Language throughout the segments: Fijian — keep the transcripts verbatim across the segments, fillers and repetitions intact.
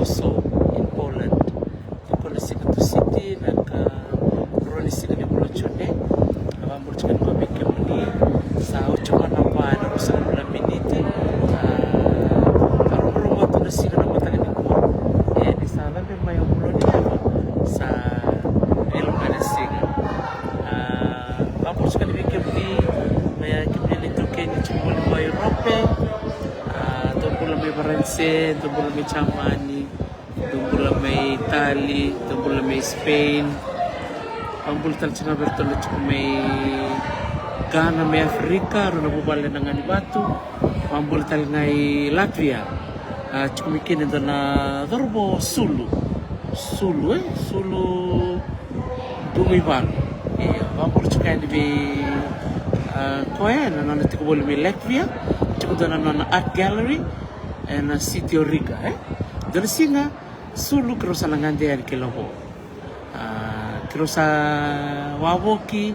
Warsaw in Poland. Toka na siga Tusiti, na ka rua ni siga ni vula o June. A vakabula tiko yani vei kemuni. Sa oti ga na va na ruasagavulu na miniti. A, a rugurugua tu na siga na mataka nikua. E, ni sa cabe mai o vula ni leva. Sa veiloga na siga. A, vakabula tiko yani vei kemuni. Mai ya kemuni na itaukei ni tiko voli mai Europe. A, dou bula mai Varanise, dou bula mai Jamani. Dou bula mai Itali, dou bula mai Spain. Vakabula tale tiko ga vei iratou na tiko mai Ghana, mai Africa, rau na vuvale na ga ni vatu. Vakabula tale ga i Latvia. A, tiko mai kina e dua na cauravou Sulu. Sulu, e? Sulu Dugaivalu. Ia, vakabula tiko yani vei, a, koya, na nona tiko voli mai Latvia. Tiko dua na nona art gallery ena city o Riga, e? Dua na siga, Sulu keirau sa na gade yani kei Lavo. A, keirau sa wavoki,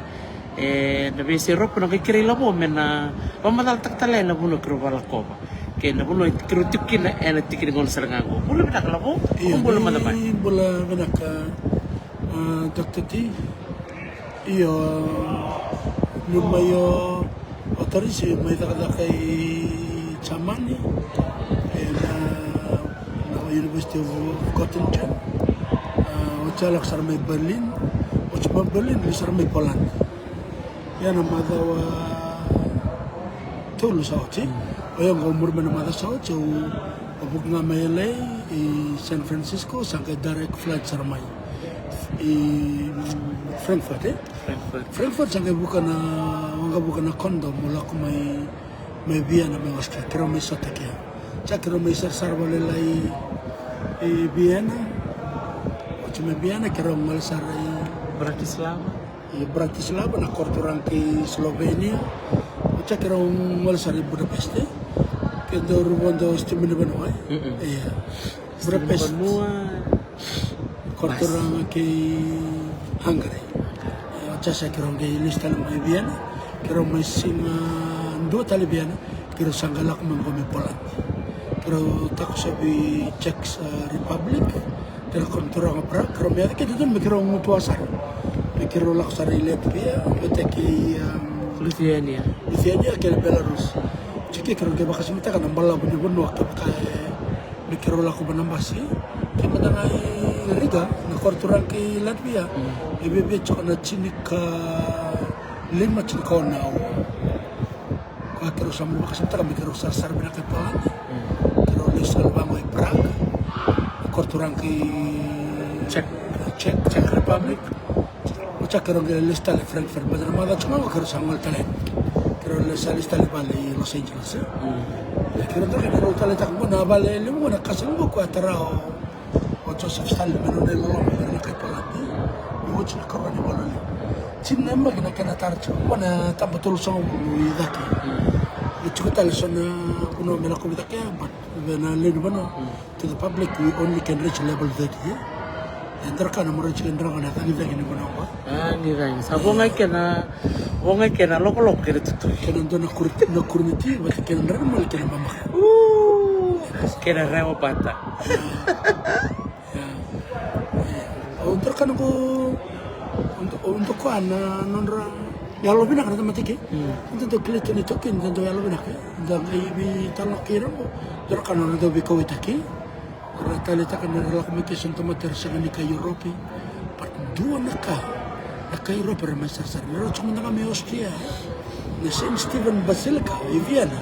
e, na veiyasai Europe na qai kerei Lavo me na vakamacalataka tale na vanua keirau vakalakova. Kei na vanua keirau tiko kina ena tiki ni gauna sara ga qo. Bula vinaka Lavo, io, bula mada mai. Bula vinaka, a, Doctor T. Io, niu mai o, o Tarisi, mai cakacaka i Jamani, ena, na University of Göttingen. A, oti a lako sara mai Berlin, oti mai Berlin, liu sara mai Poland. Ia na macawa tolu sa oti. O yau qo muri mai na macawa sa oti, au, au vuki ga mai L A, i San Francisco, sa qai direct flight sara mai. I, mm, Frankfurt, e? Frankfurt. Frankfurt sa qai vuka na, au qai vuka na condo mo lako mai, mai Vienna, mai Austria. Keirau mai sota kea. Sa keirau mai sarasara vakalailai i, i Vienna. Oti mai Vienna, keirau gole sara i Bratislava. I Bratislava, na koroturaga kei Slovenia. Oti sa keirau gole sara i Budapest. Kei dau ruva dau stimini vanua, e? Mm-mm. Ia. Budapest. Vanua. Koroturaga kei Hungary. Ia, oti sa keirau qai lesu tale mai Vienna. Keirau mai siga dua tale Vienna. Keirau sa qai lako mai qo mai Poland. Keirau takosovi Czech, e, Republic. Keirau kona turaga Prague, keirau mai yaco kei dodonu me keirau gutuwa sara. Me keirau lako sara i Latvia, me teki, um, Lithuania. Lithuania kei na Belarus. Tiko keirau qai vakasinamitaka na balavu ni vanua kevaka e, me keirau lako va na basi. Kei mada ga i Riga, na koroturaga kei Latvia. Mm. E viavia tiko na tinikalima, tinikaono na aua. Koya keirau sa mai vakasinamitaka me keirau sarasara vinaka i Poland. Mm. Keirau lesu tale vaqo i Prague. Koroturaga i Czech. Czech, Czech Republic. Oti sa keirau qai lesu tale i Frankfurt. Baleta na macawa tiko ga qo keirau sa gole tale. Keirau lesu, sa lesu tale i vale i Los Angeles, e? Mm. Ia keirau dau qai keirau taleitaka qo na vale levu qo na castle qo koya tara o O Joseph Stalin me nona iloloma vei ira na kai Palati. Ni oti na karua ni valu. Tini na yabaki na kena tara tiko, qo na taba tolusagavulu i cake. E tiko tale so na vanua me lakovi cake, but vei na lewe ni vanua, to the public, we only can reach level thirty, e? E dua na ka na marau tiko e dua na ka na cagicagi ni vanua qo. A, ni cagi. Sa vo ga i kena, vo ga i kena lokoloko kena tutu. Kena dua na kuri, na kuri ni ti, vata kena draki mali kena mamaka. Uu, kena rewa bata. Ia. Ia. Au dua ka noqu, au dua ka na nodra yalo vinaka na tamata ke. Mm. Au dau kilai tu ni toki, au dau yalo vinaka. Au dau qai veitalanoa kei ira qo. Dua ka nodra dau veikauwaitaki. Ra taleitaka na ra lako mai ke so na tamata era sega ni kai Europe. But dua na ka, na kai Europe era mai sarasara. Era tiko mada ga mai Austria, e? Na Saint Stephen Basilica i Vienna.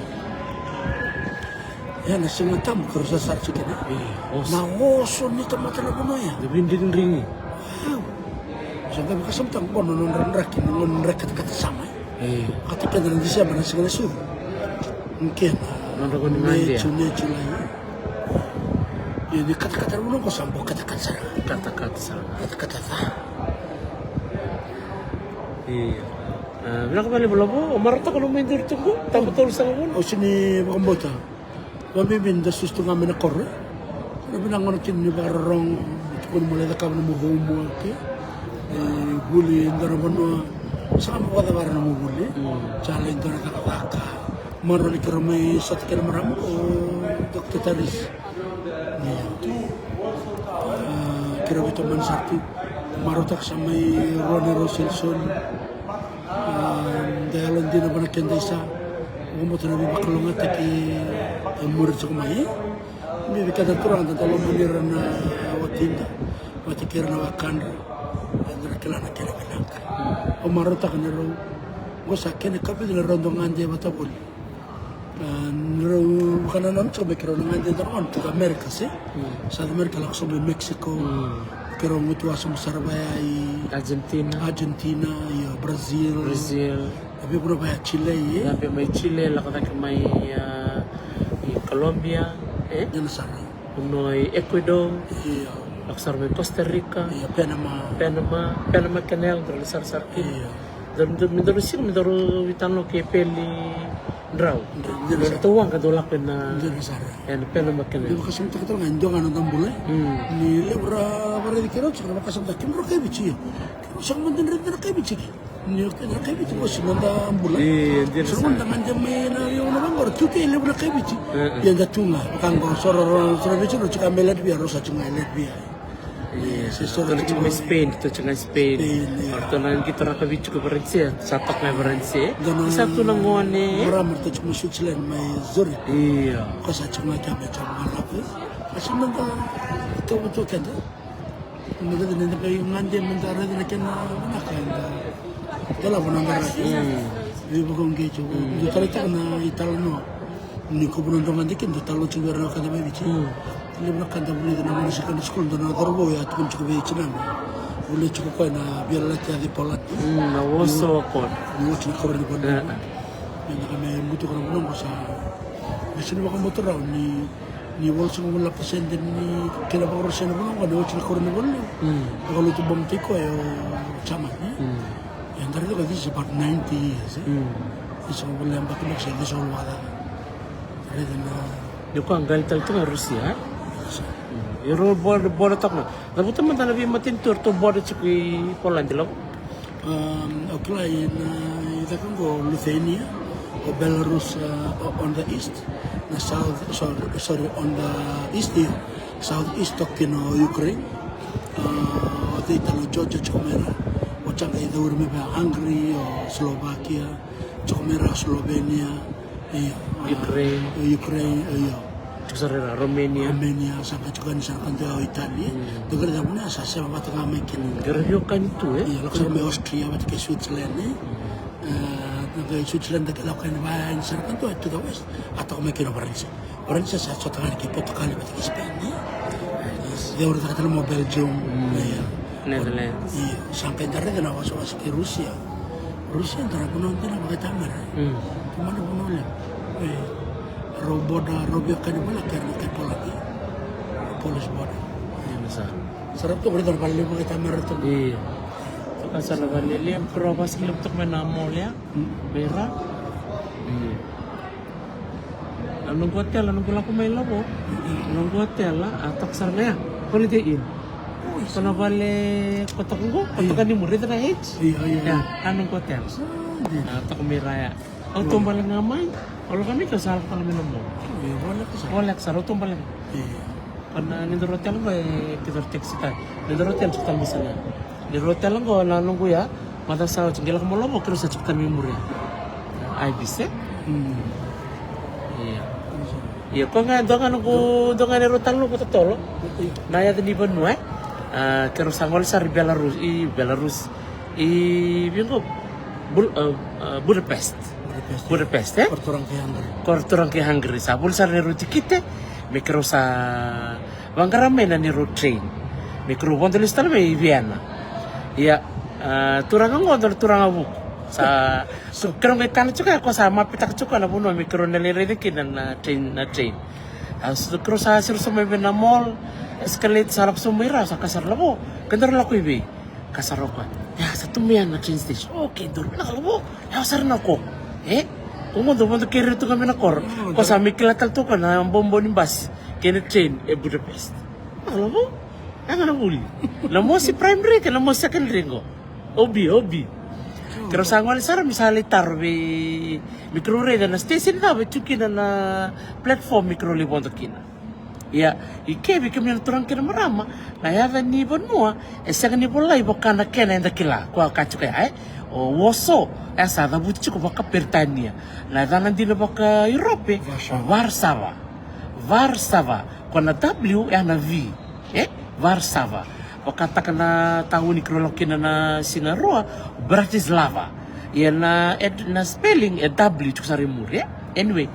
Ia, na Siga Tabu keirau sarasara tiko kina. E, oso. Na oso ni tamata na vanua ya. Na veidrigidrigi. Wow. Sa qai vakasamataka qo na nodra draki, na nodra draki katakata sara mai. E. Kata keda na December na siga na sucu. Kena. Nodra ko ni May, Monday. June, July. Ia ni katakata na vanua qo sa bau katakata sara. Katakata sara. Katakata ca. Ia. A, vinaka vakalevu Lavo, o marautaka na nomu iduri tu qo, taba tolusagavulu. Au sega ni vakabauta. Vakabibi ni da susu tu ga mai na koro. Na vinaka gona kina ni vakarorogo, tukuna mo lai cakava nomu homework, e? E vuli e dua na vanua, sa ga mo vakacavara nomu vuli. Mm. Sa lai dua na cakacaka. Marau ni keirau mai sota kei na marama, o Doctor Taris. Ia. Rau veitomani sara tu. Marautaka sa mai rua na rau selisoli. Da yalodina vua na keda isa. Vakabauta na veivakalougatataki e muri tiko mai. Me vei keda turaga da lomani ira na watida vata kei ira na wakadra. Eda na kila na kena vinaka. Au marautaka ni rau, qo sa kena ikavica ni rau dau gade vata voli. Ni rau vakanananu tiko me keirau na gade dau gone tiko America se South America, lako sobu i Mexico. Keirau gutu wa sobu sara vaya i Argentina, Argentina, io, Brazil. Brazil. Na veivanua vaya Chile, e? Dabe mai Chile, lako cake mai, a, i Colombia, e? Dina sara. Vanua i Ecuador. Io. Lako sara mai Costa Rica. Io, Panama. Panama, Panama Canal, dau lai sarasara kina. Io. Dau, dau, me dau siga, me dau veitalanoa kei Peli Drau. Dina sara. Dau waqa dau lako ena. Dina sara. Ena Panama Canal. Dau vakasamataka tale ga e dua ga na noda bula. Ni levu ra varaici keirau, sega ni vakasamataka kemudrau kai Viti. Keirau sega mada ni raica na kai Viti. Ni o keda na kai Viti, o sega noda bula. Io, dina sara. Sega mada ga de mai na veigauna vaqori, tu kei levu na kai Viti. Ia da tu ga, vaka qo, so ra, so ra Viti, rau tiko mai Latvia, rau sa tiko ga i Latvia. Io, se so ra tiko mai Spain, tu tiko ga i Spain. Spain, io. Ratou na qito na kai Viti ko Varanise, sa toka ga i Varanise. Sa tu na gone. Marama ratou tiko mai Switzerland, mai Zurich. Io. Ko sa tiko ga kea mai tiko ga Latvia. A sega noda, tu, tu keda. Me raica ni da qai gade, me da raica na kena vinaka, eda dolava na qara. Veivakauqeti. Dau taleitaka na italanoa ni ko vuna dau gade kina, dau talanoa tiko vei ira na wekada mai Viti. Levu na ka da vulica na gone secondary school, dua na cauravou e a tukuna tiko vei tinaqa. Vulica tiko koya na Via Lalati Yaco i Poland. Na Warsaw Accord. Ni oti na kaura ni vanua. Me na ka me butuka na vanua qo sa, me sega ni vakabauta rawa ni Ni walusagavulu na pasede ni kena vakarusai na vanua qo ni oti na kaura ni vanua levu. Vakalotu bogi tiko e o Jamani. E da raica ko this is about ninety years, e? Ni sagavulu na yabaki beka se ciwasagavulu vakacaca. Raica na. Ni koya qali tale tu ga Rusia, e? Io, sa. Io, rau border, border toka ga. Cavuta mada na veimatanitu eratou border tiko i Poland, lavo. Au kila i na i caka qo Lithuania, o Belarus, uh, o- on the east, na south, sorry, sorry, on the east, io. South east toka kina o Ukraine. Uh, o cei tale, o Georgia tiko mai ra. O caka i cauri mai vei Hungary, o Slovakia, tiko mai ra, Slovenia. Io. Ukraine. Ukraine, io. Tiko sara era Romania. Romania, sa qai tiko yani sara ka dua o Italy. Dua qai ra vuna sa sema vata ga mai kina. Qai ra veiwekani tu, e? Io, lako sara mai Austria vata kei Switzerland, e? E, na qai Switzerland da qai lako yani vaya yani sara ka dua to the west. A toka mai kina o Varanise. Varanise sa sota ga yani kei Portugal vata kei Spain, e? Ceurataka tale mai o Belgium, io. Netherlands. Io, sa qai da raica na wasewase kei Rusia. Rusia dua na vanua dina vakaitamera. Kemuni vanua levu. E, rau border, rau veiwekani vale kei ira na kai Poland. Polish border. Io, sa. Sa rau toka raica na vale levu vakaitamera tu. Io. Toka sa na vale levu, rau vasi levu toka mai na mall ya. Vei ira. Io. Na noqu hotel, na noqu lako mai, lavo. Na noqu hotel a toka sara ga ya. Holiday Inn. Ko na vale ko toka qo, ko toka ni muri, raica na H. Io, io, io. Ya, a noqu hotel. Sa dina. A toka mai ra ya. Au taubale ga mai. Au lako mai, keu sa lako tale mai na mall. Io, voleka sara. Voleka sara, au taubale ga. Io. Ko na nodaru hotel qo e keidaru taxi tale. Nodaru hotel tiko tale mai Saigon. Nodaru hotel qo na noqu ya, macawa sa oti, qai lako mai, lavo, keirau sa tiko tale mai muri ya. Ibis, e? Io. Io, ko ga, dua ga noqu, dua ga nodaru talanoa vakatotolo. Na yaca ni vanua, e? A, keirau sa gole sara i Belarus, i Belarus. I vei qo? Bul-, a, a, Budapest. Budapest, e? Budapest, e? Ko ra turaga kei Hungary. Ko ra turaga kei Hungary. Sa voli sara na neirau tikite, me keirau sa vaqara mai na neirau train. Me keirau vodo lesu tale mai Vienna. Ia, a, turaga qo dua na turaga vuku. Sa, so keirau qai kana tiko, ko sa mapitaka tiko na vanua me keirau na lai raica kina na train, na train. A, so keirau sa siro sobu mai vei na mall, Escalade, sa lako sobu mai ra, sa kaya sara, lavo, kedaru lako i vei? Kaya sara o koya, ya, sa tu mai ya na train station. Okay, daru lako, lavo, yawa sara na ko. E? Ko qo dau vodo keri ira tu ga mai na koro. Ko sa mai kila tale tu o koya na bobo ni basi kei na train e Budapest. Lako, lavo. Yaga na vuli. Na mosi primary kei na mosi secondary qo. Obi, obi. Keirau sa gole sara me sa lai taro vei, me keirau raica na station cava e tu kina na platform me keirau lai vodo kina. Ia, i ke vei kemuni na turaga kei na marama, na yaca ni vanua e sega ni volai vaka na kena eda kila. Koya ka tiko ya, e? O Warsaw, e sa cavuti tiko vaka-Peritania. Na yacana dina vaka-Europe, o Varsava. Varsava. Ko na W, e na V. E? Varsava. Vakataka na tauni keirau lako kina na siga rua, Bratislava. Ia na, e, na spelling e W tiko sara i muri, e? Anyway,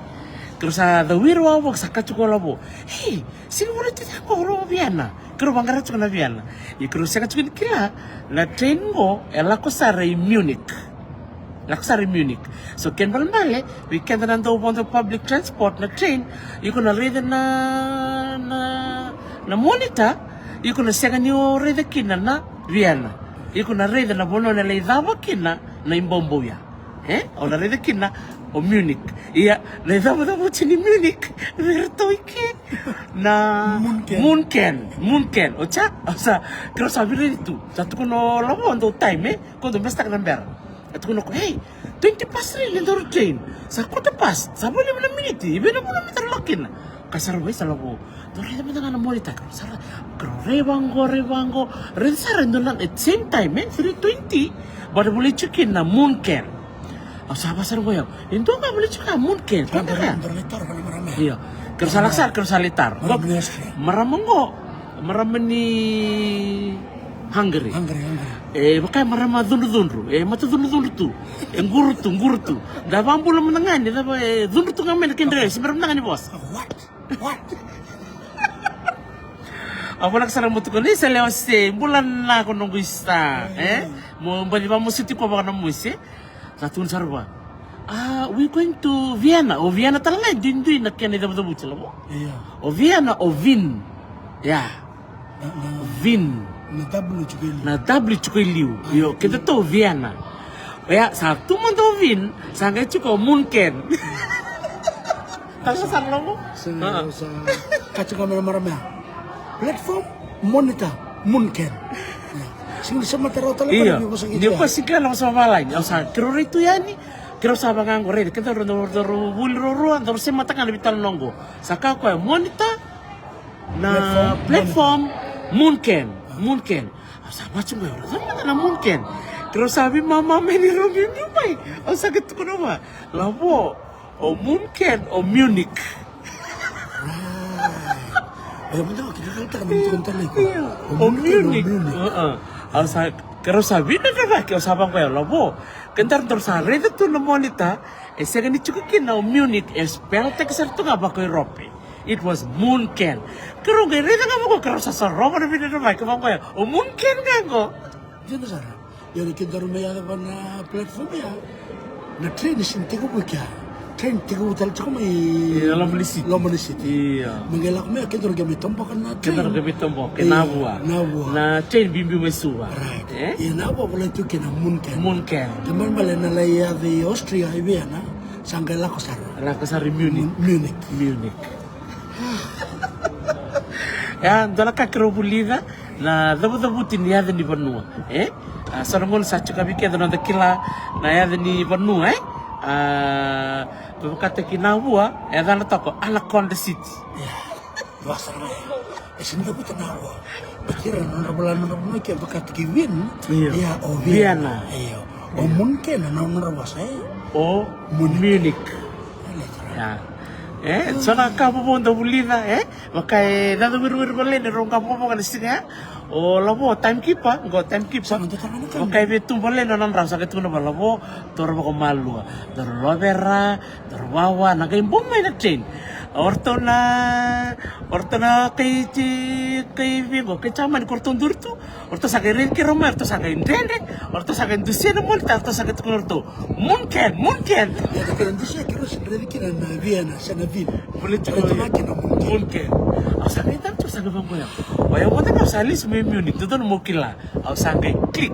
keirau sa cawiri wavoki, sa kaya tiko o Lavo, "Hei, sega ni volai tu ya qo o Vienna." Keirau vaqara tiko na Vienna. Ia keirau sega tiko ni kila na train qo e lako sara i Munich. Lako sara i Munich. So kena ibalebale, vei keda na dau vodo public transport, na train, iko na raica na, na, na monitor, iko na sega ni o raica kina na Vienna. Iko na raica na vanua na lai cava kina na ibaubau ya. E? O na raica kina o Munich. Ia, na icavucavuti ni Munich vei iratou i ke, na Munchen. Munchen. Munchen. O ya, o sa, keirau sa viri tu. Sa tukuna o Lavo, dou time, e? Ko dou mesataka na bera. E tukuna o koya, "Hei, twenty past three na nodaru train. Sa quarter past, sa vo levu na miniti, e vica na vula me da lako kina." Ka sa ra vei sa Lavo, "Dou raica mada ga na monitor." Sa ra, keirau rai vaqo, rai vaqo, rai sara e dua na, at same time, e, three twenty, baleta volai tiko kina na Munchen. Au sa vaka sara qo o yau, "E dua ga volai tiko ga Munchen, ko dua ga." Ia, keirau sa lako sara, keirau sa lai tara. Marama ni Austria. Marama qo, marama ni Hungary. Hungary, Hungary. E vaka e marama cudrucudru, e mata cudrucudru tu. E quru tu, quru tu. Da vakabula mada ga yani, cava e cudru tu ga mai na kedra, se bera mada ga ni vosa. What? What? Au vinaka sara mo tukuna, ni sa lewa se, bula na ko noqu isa, e? Mo bali vakamasuti ko vaka na mosi. Sa tukuna sara vua, "Ah, we going to Vienna." O Vienna tale ga e duidui na kena icavucavuti, Lavo. Ia. O Vienna, o Wien. Ia. Na, na, Wien. Na W tiko i liu. Na W tiko i liu. Io, kedatou Vienna. Oya, sa tu mada o Wien, sa qai tiko o Munchen. Tara sara, Lavo? Sa, sa kaya tiko mai na marama ya, "Platform, monitor, Munchen." Ia. Sega ni semata rawa tale. Ia. Ni o koya sega ni kila na vosa vavalagi. Au sa, keirau rai tu yani, keirau sa vaka qo, rai, kedaru, daru vuli ruarua, daru semata ga na veitalanoa qo. Sa kaya o koya, monitor, na platform, Munchen. Munchen. Au sa vaka qo, au sa vaka na Munchen. Keirau sa veimama mai ni rau biubiu mai. Au sa qai tukuna vua, "Lavo, o Munchen, o Munich." Right. O Munich. Au sa, keirau sa veidredrevaki, au sa vaka qo, "Lavo, kedaru daru sa raica tu na monitor, e sega ni tiko kina o Munich, e spell-taki sara tu ga vaka-Europe. It was Munchen." Keirau qai raica ga vaka qo, keirau sa sorova na veidredrevaki, vaka qo, "O Munchen ga qo." Dina sara. Ia ni kedaru mai yaco va na platform ya, na train e sega ni tekivu i kea. Train tekivu tale tiko mai loma ni city. Loma ni city. Ia. Me qai lako mai, kedaru qai mai toboka na train. Kedaru qai mai toboka, e, Navua. Navua. Na train biubiu mai Suva. Right. E? Ia Navua volai tu kina Munchen. Munchen. Kena ibalebale na lai yaco i Austria, i Vienna, sa qai lako sara. Lako sara i Munich. Mun-, Munich. Munich. Ia, dua na ka keirau vulica, na cavucavuti ni yaca ni vanua, e? A, so na gauna sa tiko vei keda na noda kila na yaca ni vanua, e? A, me vakataki Navua, e yacana toka o Anaconda City. Ia, dua sara ga ya. E sega ni cavuta Navua. Baleta ira na nodra vola, na nodra vanua ke vakataki Wien. Ia. Ia, o Vienna. Vienna. Io. O Munich na nodra vosa, e? O Munich. Munich. Ia. E, so na ka vovou da vulica, e? Vaka e caca wiriwiri vale ni rau qai vokavoka na siga ya. O Lavo, timekeeper, qo timekeeper. Vaka e via tu vale na nona drau, sa qai tukuna vua, "Lavo, daru vakamalua. Daru lovera, daru wawa, na qai bau mai na train." O ratou na, o ratou na kai ti, kai vei qo, kai Jamani, ko ratou duri tu. O ratou sa qai raici keirau mai, o ratou sa qai dredre, o ratou sa qai dusia na monitor, o ratou sa qai tukuna o ratou, "Munchen, Munchen." Ia, na kena dusia keirau sa raici kina na Vienna, se na Wien. Volai tiko kina Munchen. Munchen. Au sa qai tara tiko, sa qai vaqo ya. O yau mada ga au sa lesu mai Munich, dodonu meu kila. Au sa qai click.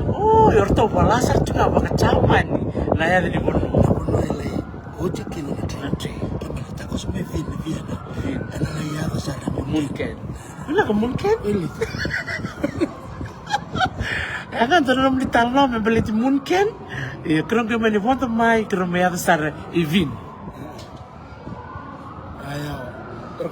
O, o ratou vola sara tiko ga vaka-Jamani na yaca ni vanua. Na vanua e lai oti kina na train. Na train. Kena ibalebale takoso mai Wien, Vienna. Wien. Ena lai yaco sara na Munchen. Munchen. Vinaka Munchen. Really? E ga dua na nomuni talanoa me baleti Munchen. Ia, keirau qai mani vodo mai, keirau mai yaco sara i Wien. Aya, keirau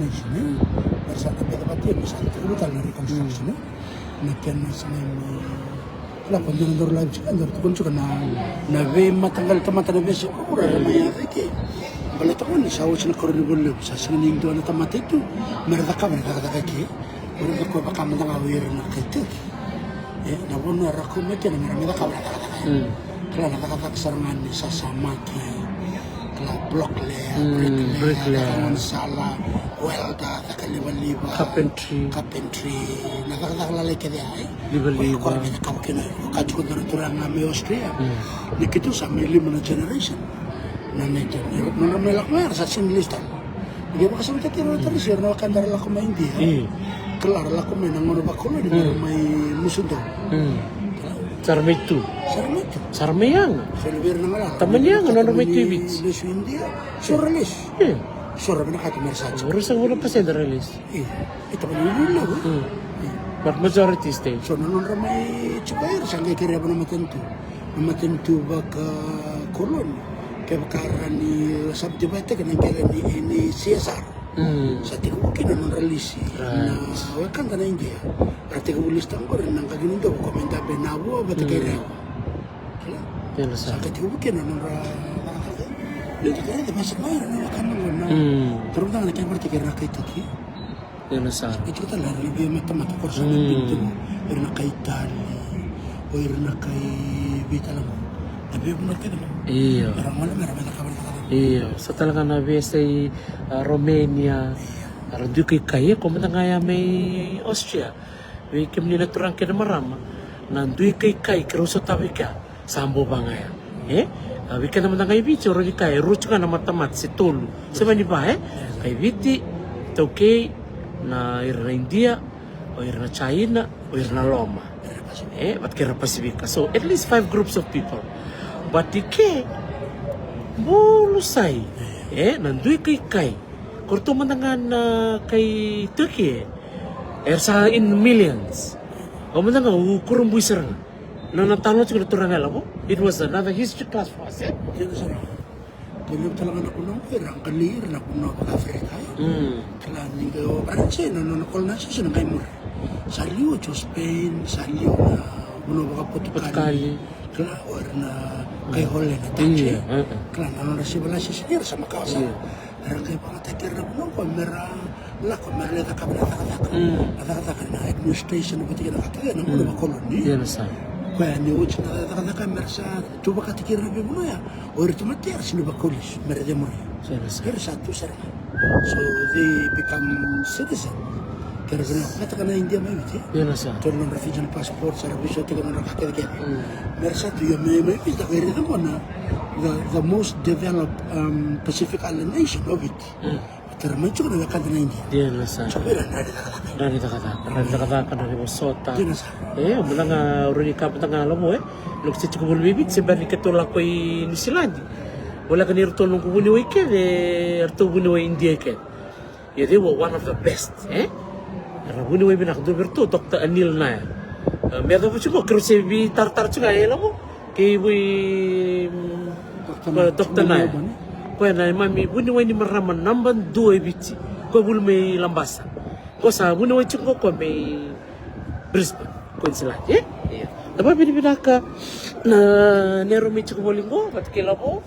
nation, e? Era sa na beca vata, me sa tekivu tale na reconstruction, e? Na kena sa na, e, la ko dina doro la visi ka doro tukuna tiko na, na veimataqali tamata na veiyasai vuravura era mai yaco i ke. Baleta ko ni sa oti na karua ni vula levu, sa sega ni dua na tamata i tu me ra cakava na cakacaka i ke. Era cakava vaka mada ga o ira na kai Turkey. E, na vanua era kau mai kina me ra mai cakava na cakacaka. Mm. Kila na cakacaka sara ga ni sasamaki, kila block layer, mm, brick layer, brick layer, cakacaka ni sala, welder, caka livaliva, carpentry, carpentry, na cakacaka lalai kece ya, e? Livaliva. Koya me cakava kina, ka tiko na turaga mai Austria. Mm. Ni keitou sa mai lima na generation. Na neitou, nodra mai lako mai era sa sega ni lesu tale. Ni vakasamataki ira na Tarisi, era na wekada ra lako mai Idia. Mm. Kila ra lako mai na gauna vakoloni, mm, era mai musu dou. Mm. Sa ra mai tu. Sa ra mai tu. Sa ra mai yaga. So ni vei ira na galala. Tamani yaga, nodra mai tu i Viti. Lesu Idia. So ra lesu. Mm. So ra vinakata me ra sa tu. Ura sa vula pasede ra lesu. Io. E tamani ulu levu. Mm. Io. But majority stay. So na nodra mai tiko era sa qai kereva na matanitu. Na matanitu vakakoloni. Kevaka ra ni subdivide-taki na qele ni, ni C S R. Mm. Sa tekivu kina na nodra lisi. Right. Na wekada na Idia. Ra tekivu lisi tale qori na qaqi ni dovu ko me dabe na vua vata kei Rewa. Kila? Kila sa. Sa tekivu kina na nodra. Ni da kila ni da vasa mai ra na wekada qo na. Mm. Toro mada ga na kena varaitaki ira na kai Turkey. Io, na sa. E tiko tale era na veimatamata ko ra sa na, mm, bini tiko. Ira na kai Itali, o ira na kai vei tale ga. Na veivanua kece ga. Io. Era gole mai ra mai cakava na cakacaka. Io, sa tale ga na veiyasai, a, Romania. Io. Era dui kai kai, e, ko mada ga ya mai Austria. Vei kemuni na turaga kei na marama, na dui kai kai keirau sotava i kea. Sa bau vaga ya. E? A, vei keda mada ga i Viti, au rawa ni kaya e rua tiko ga na matamata se tolu. Se va ni va, e? Kai Viti, taukei, na ira na Idia, o ira na China, o ira na Loma. E? Vata kei ira na Pasifika. So, at least five groups of people. But i ke, bulu sai. E? Na dui kai kai. Ko ratou mada ga na kai Turkey, e? Era sa in millions. Au mada ga u kurabui sara ga. Na, na talo tiko na turaga e lavo. It was another history class for us, eh? Kena sara. Kena tala ga na vanua qo era qali ira na vanua vakaAfirika. Mm. Kila ni qai o Varanise na nona colonization qai muri. Sa liu o Spain, sa liu na vanua vakaPortugal. Portugal. Kila o ira na qai Holland na Dutch. Kila na nona civilization era sa makawa sara. Era qai vakayagataki ira na vanua qo mera lako mera lai cakava na cakacaka. Na cakacaka na administration vata kei na ka kece na vanua vakoloni. Koya ni oti na cakacaka mera sa tu vakataki ira na veivanua ya. O ira tu mati era sega ni vakaulisi mera cemuri. Era sa tu sara ga. So they become citizen. Kera vinakataka na India mai Viti. Io na sa. Tolu nodra Fijian passport sa ra visa tiko nodra ka kece kece. Mera sa tu io mai mai Viti ka ira tiko na the, the most developed um, Pacific Island nation of it. Tara mai tiko na wekada na India. Io na sa. Tiko ira na ri cakacaka. Na ri cakacaka, na ri cakacaka, na ri vosota. Io na sa. E, mada ga uri ni kapa da ga lavo e. Noqu se tiko voli mai Viti se bera ni keitou lako i Niusiladi. Voleka ni ratou noqu vuniwai kece, ratou vuniwai India kece. Ia they were one of the best, e? Era vuniwai vinaka dua vei ratou Doctor Anil Nair. E, me yacova tiko keirau se veitaratara tiko ga e lavo kei vei Doctor Nair. Koya na neimami vuniwai ni marama naba dua e Viti. Koya vuli mai Labasa. Koya sa vuniwai tiko koya mai Brisbane, Queensland, e? Ia. Da vakavinavinaka na neirau mai tiko voli qo vata kei lavo.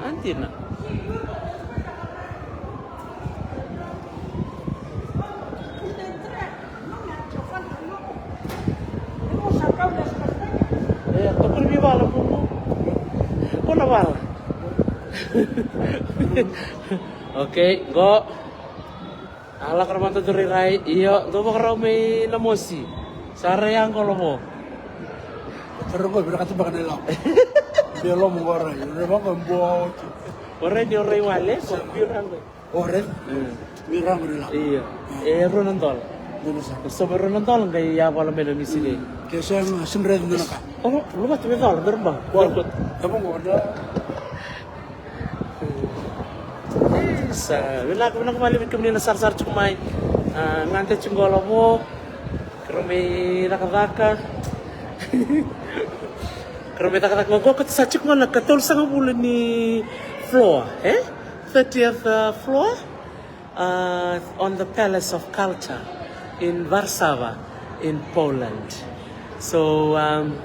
A dina. E, tokoni vei vala vuvu. Ko na vala. Okay, qo. A lako na mata dua rairai, io, dou vakarau mai na mosi. Sa rai a qo lavo. Tara qo, vira kati baka na ilavo. Bia lomo qo rai, rai vaqo e bua oti. O rai ni o rai wale, ko biu ra qo. O rai? Biu ra qo na ilavo. Io. E rua na dola. Dua na sa. Sobe rua na dola, qai yavala mai na misi nei. Ke sa ga, sin rai dua na ka. O, luvata me dola, me raba. Kua, e vaqo na. Sa vinaka, vinaka vale vei kemuni na sarasara tiko mai. A, gade tiko qo lavo. Keirau mai cakacaka. Keirau mai cakacaka qo, qo sa tiko qo na katolusagavulu ni floor, e? Thirtieth, uh, floor. Uh, on the Palace of Culture in Warszawa, in Poland. So um,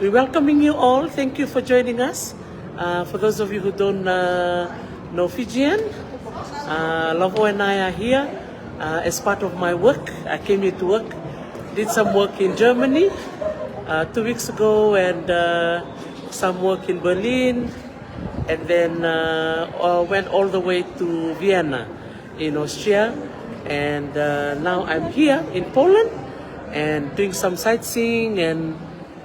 we're welcoming you all. Thank you for joining us. Uh, for those of you who don't uh, know Fijian, uh, Lavo and I are here uh, as part of my work. I came here to work, did some work in Germany uh, two weeks ago, and uh, some work in Berlin, and then uh, uh, went all the way to Vienna in Austria. And uh, now I'm here in Poland and doing some sightseeing and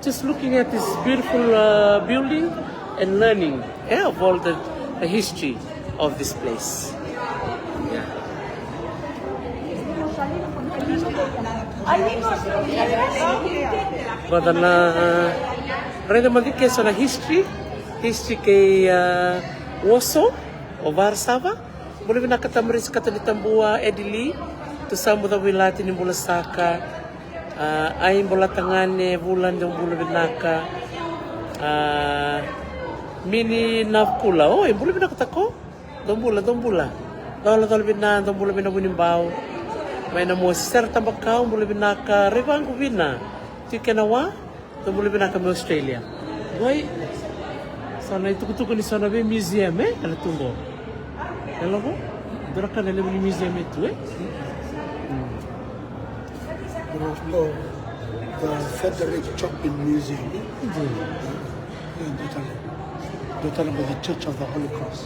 just looking at this beautiful uh, building and learning, yeah, of all the, the history of this place. Yeah. Vata na, uh, raica mada ke so na history, history kei uh, Warsaw, o Warszawa. Bula vinaka Tamarisi Katanitabua, Edili, Tusamu Cavuilati, ni bula saka. Uh, ai bula tagane, Vula, dou bula vinaka. Uh, Mini Navukula, oi, bula vinaka tako. Dou bula, dou bula. Cola, cola vina, dou bula vina Vunibau. Mai na mosi Sera Tabakau, bula vinaka. Raivagu vina. Tiko kena wa. Dou bula vinaka mai Australia. Oi. So na itukutuku ni so na vei museum, e? Ena tu qo. E lavo? Dua na ka na levu ni museum e tu, e? Dua na ka, the Frederick Chopin Museum, e? Dua tale. Dua tale qo the Church of the Holy Cross.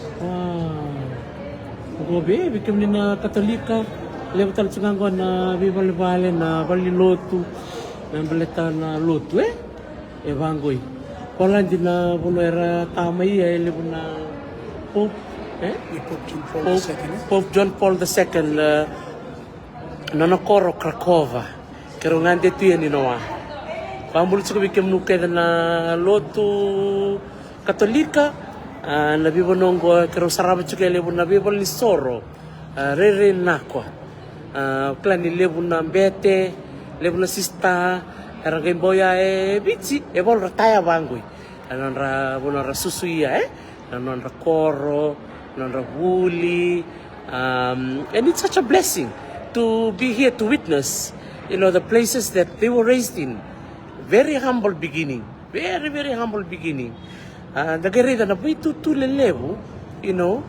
Qo vei, vei kemuni na Katolika. Levu tale tiko ga qo na veivalevale, na valenilotu. Me baleta na lotu, e? E vaqo i Poladi na vanua era ta mai ia e levu na Pope, e? Pope John Paul the second, e? Pope John Paul the second, e, nona koro Krakova. Keirau gade tu ia ni na wa. Vakabula tiko vei kemunu kece na lotu Katolika, a, na veivanua oqo keirau sarava tiko e levu na veivala ni soro. A, rairai nakwa. A, kila ni levu na bete, Levu na sista era qai bau ya e Viti, e voleka ra taya vaqo. E nodra, vu nodra susu ia, e? Na nodra koro, nodra vuli. Um, and it's such a blessing to be here to witness, you know, the places that they were raised in. Very humble beginning. Very, very humble beginning. Ah, da qai raica na veitutu lelevu, you know,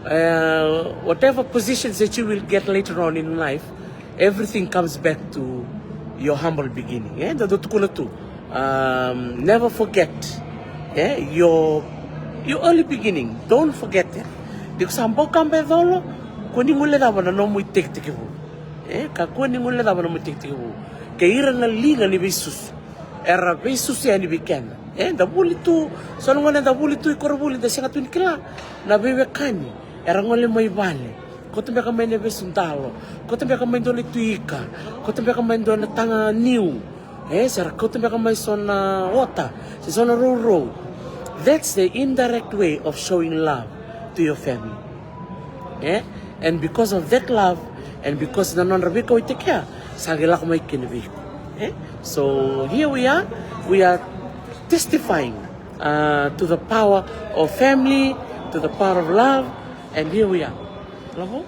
uh, whatever positions that you will get later on in life, everything comes back to your humble beginning. Eh? Da dau tukuna tu. Um, never forget, eh, your, your early beginning. Don't forget it. Ni ko sa bau kaba e colo, ko ni guilecava na nomu itekitekivu. Eh? Kakua ni guilecava na nomu itekitekivu. Kei ira na liga ni veisusu era veisusu yani vei keda. E, da vuli tu, so na gone da vuli tu i koronivuli, da sega tu ni kila na veiwekani era gole mai vale. Kauta beka mai na vesu dalo, kauta beka mai dua na tu ika, kauta beka mai dua na taga niu. E, se ra kauta beka mai so na ota, se so na rourou. That's the indirect way of showing love to your family. Eh? And because of that love, and because na nodra veikauaitaki, sa qai lako mai kina vei iko. Eh? So here we are, we are testifying, uh, to the power of family, to the power of love, and here we are. Lavo?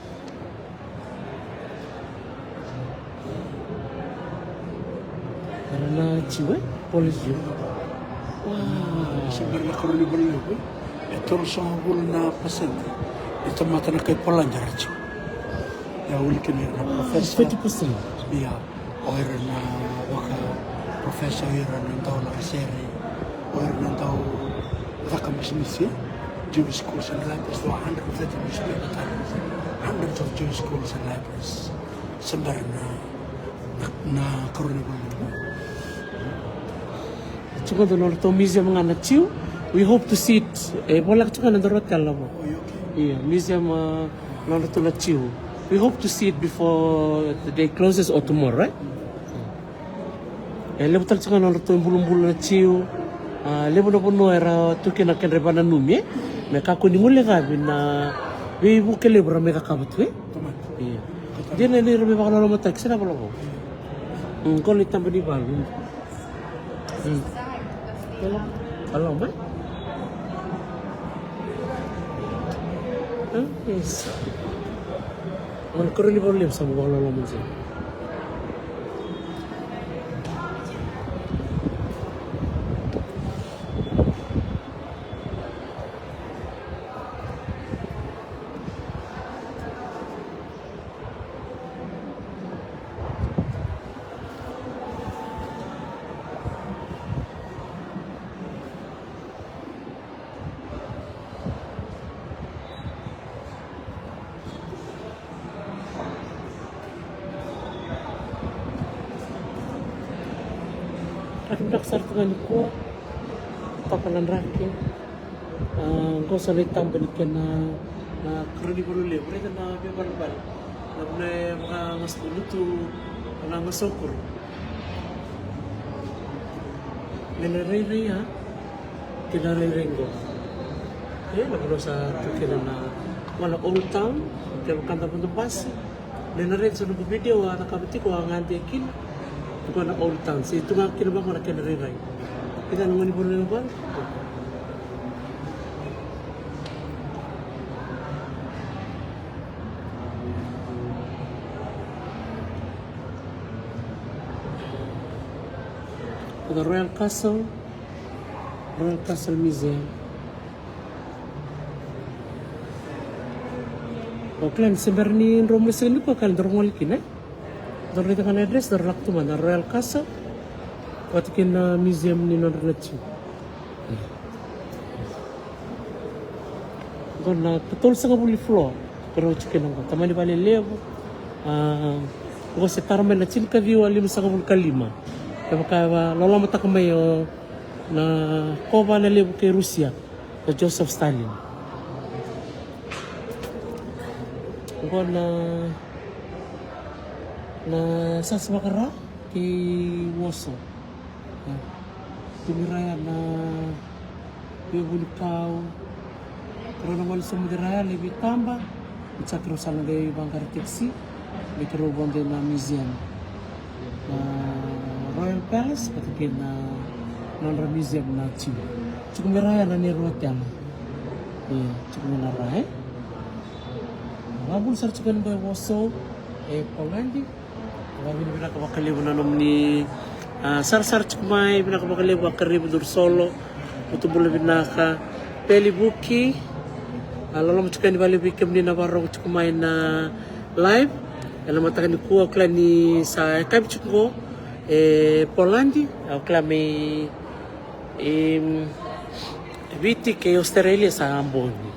Era na Jiu, e? Pola Jiu. Wow. Se bera na karua ni valu levu, e tolusagavulu na pasede ni tamata na kai Poland era Jiu. Ia, uli kina ira na profesa. Fifty percent. Ia, o ira na vaka profesa, o ira na dau lagasere, o ira na dau caka bisinisi. Jewish schools and libraries, there were hundred thirty newspaper titles, hundreds of Jewish schools and libraries. Se bera na, na, na karua ni valu. Tiko na nodratou museum ga na Jiu. We hope to see it. E voleka tiko na nodratou hotel, Lavo. Oh, okay. Ia, museum, uh, nodratou na Jiu. We hope to see it before the day closes or tomorrow, right? E levu tale tiko ga na nodratou ibulubulu na Jiu. A, levu na vanua era tu kina na kedra ivakananumi, e? Me kakua ni guilecavi na veivuke levu ra mai cakava tu, e? Ia. Dina ni ra mai vakalolomataki, se na Lavo. Mm, qo na itaba ni valu. Mm. Loloma. Mm, yes. Gona karua ni valu levu sa bau vakaloloma dina. Draki draki sara tu ga nikua. Toka na draki. A, qo sa na itaba ni kena, na karua ni valu levu. Raica na veivalevale. Na vuna e vakagasokuru tu, na gasokuru. Me na rairai, a? Kei na rairai qo. E, na vanua sa tu kina na, na Old Town, kevaka da vodo basi. Ni na raica so na noqu video au a cakava tiko, au a gade kina. Tiko na Old Town, se tu ga kina vaqo na kena rairai. Kina na gone ni vanua vaqo. The Royal Castle, Royal Castle Museum. O kila ni se bera ni drau mai sega nikua, kila ni drau gole kina, e? Drau raica ga na address, drau lako tu mai na Royal Castle vata kei na museum ni nodra na Jiu. Qo na tolusagavulu floor. Keirau tiko kina qo, tamani vale levu. A, qo se tara mai na tinikaciwa limasagavulu ka lima. Kevaka e vakalolomataka mai o na kova na levu kei Rusia, o Joseph Stalin. Qo na, na sasa vakara kei Warsaw. Timi raya na veivunikau. Keirau na gole sobu raya na veitaba. Ni sa keirau sa na qai vaqara taxi me keirau vodo ina museum. Royal Palace vata kei na nodra museum na Chile. Tiko mai ra ya na Nehru Hotel. Ia, tiko mai na ra, e? Vakavuna sara tiko yani qo e Warsaw, e Poladi. Vakavinavinaka vakalevu na nomuni, a, sarasara tiko mai, vinaka vakalevu, vakalevu duru solo. Mutu bula vinaka. Peli Vuki. A, loloma tiko yani vakalevu vei kemuni na vakarorogo tiko mai na live ena mataka nikua. Au kila ni sa yakavi tiko qo e Poladi, au kila mai, em, Viti kei Australia sa bogi.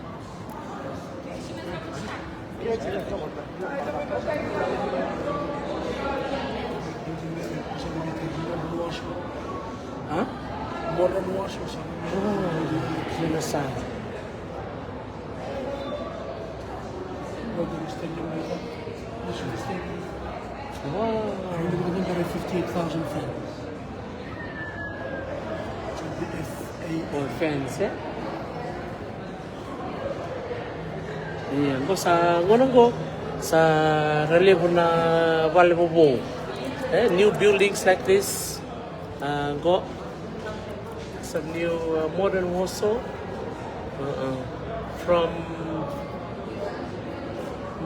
A? Modern Warsaw. Oh, Renaissance. Modern Stadium, National Stadium. Wow. I remember the number of fifty-eight thousand fans. So the F A. Oh, fans, e? Ia, qo sa, qo na qo sa ra levu na vale vovou. E, new buildings like this. A, qo. Some new, a, modern Warsaw. A, from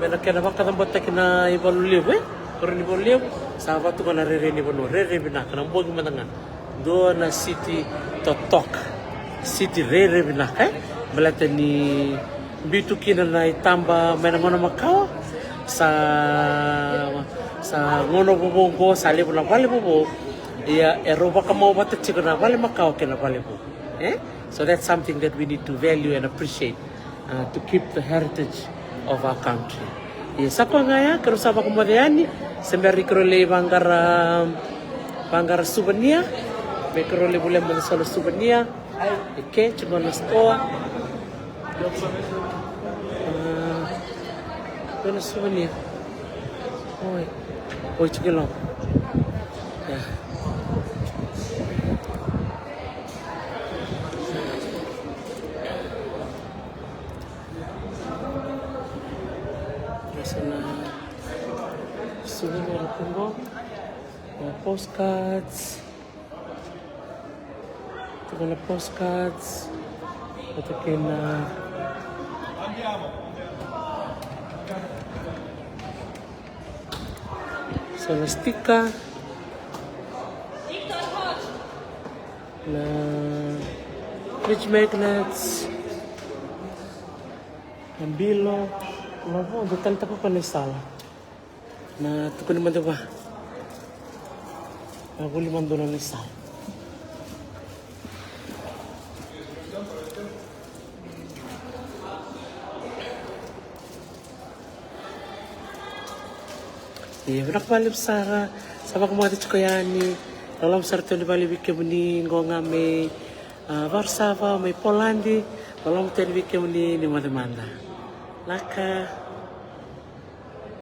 me na kena vakacabataki na ivalu levu, e? Koro ni ivalu levu, sa vatuka na rairai ni vanua, rairai vinaka, na bogi mada ga. Dua na city totoka. City rairai vinaka, e? Baleta ni biu tu kina na itaba mai na gauna makawa. Sa, sa gauna vovou qo, sa levu na vale vovou. Ia, e rau vakamau vata tiko na vale makawa kei na vale vou. E? So that's something that we need to value and appreciate, uh, to keep the heritage of our country. Ia, sa koya ga ya, keirau sa vakamoce yani, se bera ni keirau lai vaqara, vaqara suvania, me keirau lai volia mada so na suvania. Eke, tiko na sitoa. A, tiko na suvania. Oi. Oi, tiko lo. Ia. Ia, so na suvania qo. Na postcards. Tiko na postcards. Vata kei na, so na sticker. Na fridge magnets. Na bilo. Na vo, de talitaka ko na isala. Na tukuni mada va. Na vuli mada na isala. Ia, vinaka vakalevu sara, sa vakamoce tiko yani, loloma sara tu yani vakalevu vei kemuni, qo ga mai, a, Varsava, mai Poladi, loloma tu yani vei kemuni, ni moce mada. Laka.